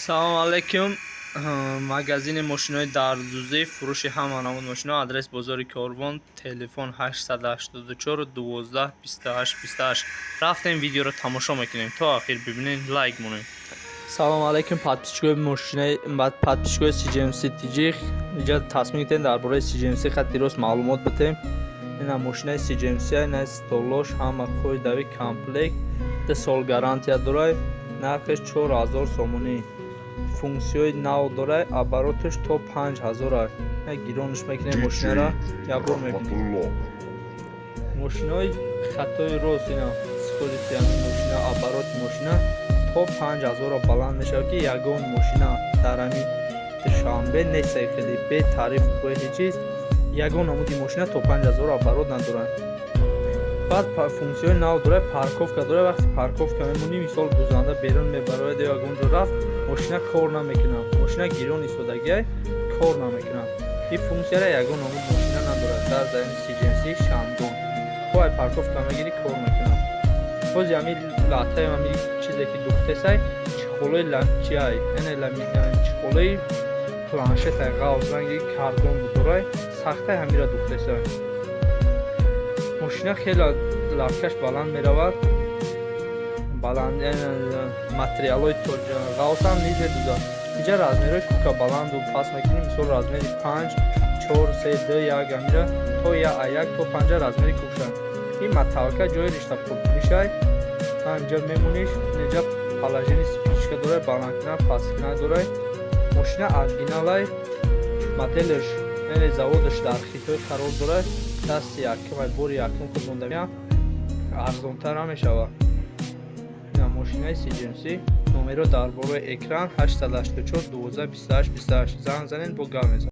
Салом алейкум. Магазини мошинои дардӯзӣ, фурӯши ҳама намуд мошино. Адрес: бозори Корвон, телефон 884 12 28 28. Рафтем, видеоро тамошо мекунем, то охир бибинед, лайк монед. Салом алейкум, подписчикои мошинаи, подписчикои CGMC TG. Инҷа тасмим гирифтем, дар бораи CGMC хатти рост маълумот бидем. Ина мошинаи CGMC, ина столош, ҳама қоидави, комплект, 2 сол гарантия дорад, нархеш 4000 сомонӣ. Функсияҳои нав дорад, обороташ то 5000 аст. Гиронш мекунем мошинара, якбор мебинем. Мошинои хатои рост, ина скорости ҳамин мошина, обороти мошина то 5000-ро баланд мешавад, ки ягон мошина дар ҳамин Душанбе нест. Хеле бетариф, бо ҳеҷ чиз, ягон намуди мошина то 5000 оборот надорад. Баъд функсияҳои нав дорад, парковка дорад. Вақте парковка мемонӣ, мисол, дузанда берун мебарояд ё ягон ҷо рафт, мошина кор намекунад. Мошина гирон истодагиай, кор намекунад. Ин функсияра ягон намуд мошина надорад дар замини CGMC Шандон. Бо ай парковка мегирӣ, кор мекунад. Бози ҳамин латаи, ҳамин чизе ки духтесай, чехолои чиай, яъне чехолои планшетай, ғавз ранги кардон дорай, сахтай, ҳамира духтесай. Мошина хеле лавкаш баланд меравад, баланд, материалҳои ғавсам низ медузад. Инҷа размерҳои кука баланду паст мекунем, мисол, размери панҷ, чор, се, ду, як, амира то як то панҷа размери кукша. Ин моталка ҷои ришта пуркунишай, инҷа мемониш. Инҷа положение спичка дорай, баландкунак, пасткунак дорай. Мошина оригиналай, моделаш, яъне заводаш дар Хитой қарор дорад. Дасти якум, бори якум худ мондамия, арзонтар намешавад. Мошинаи CGMC, номеро дар болои экран: 884 12 28 28. Занг занед, бо гап мезанем.